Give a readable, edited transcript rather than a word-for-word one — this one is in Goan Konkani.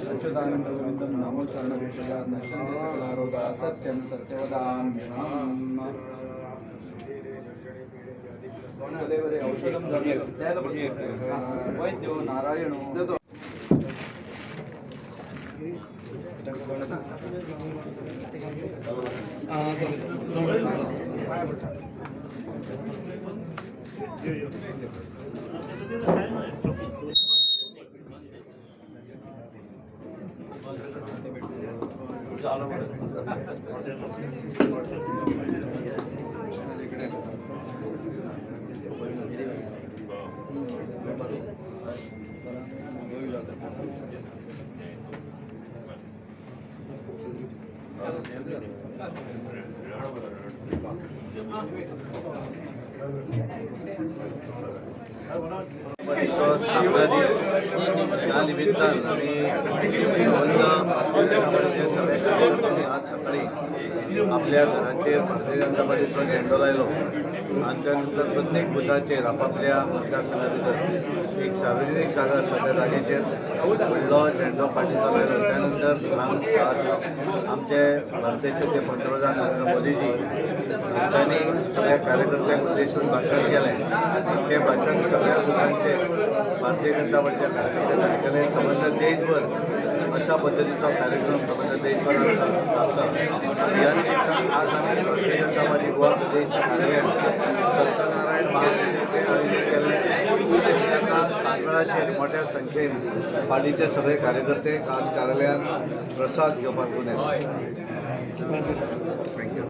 अच्युतानंद गोविंदं नामोच्चारणभेषजात् नश्यन्ति सकलारोगाः सत्यं सत्यवदाम्यहम्. कलेवरे औषधं वैद्यो नारायणो. स्थापना दीस ह्या निमित्तान आमी संबंद भारतीय जनता पार्टीचे सगळे कार्यकर्त्यांनी आज सकाळी आपल्या घराचेर भारतीय जनता पार्टीचो झेंडो लायलो आनी त्या नंतर प्रत्येक बुथाचेर आपापल्या मतदारसंघा भितर एक सार्वजनीक जागा आसा, त्या जागेचेर व्हडलो झेंडो पार्टीचो लायलो. त्यानंतर आज आमचे भारत देशाचे पंतप्रधान नरेंद्र मोदीजी हांच्यांनी सगळ्या कार्यकर्त्यांक उद्देशून भाशण केलें. तें भाशण सगळ्या बुथांचेर भारतीय जनता पार्टीच्या कार्यकर्त्यांनी आयकलें. संबंद देशभर अशा पद्दतीचो कार्यक्रम संबंद देशभरात आसा आनी ह्या निमित्तान आज आमी भारतीय जनता पार्टी गोवा प्रदेशच्या कार्यालयात सत्यनारायण महापुजेचें आयोजन केल्लें. आतां सांजवेळाचेर मोठ्या संख्येन पार्टीचे सगळे कार्यकर्ते आज कार्यालयात प्रसाद घेवपाक येतात. Thank you.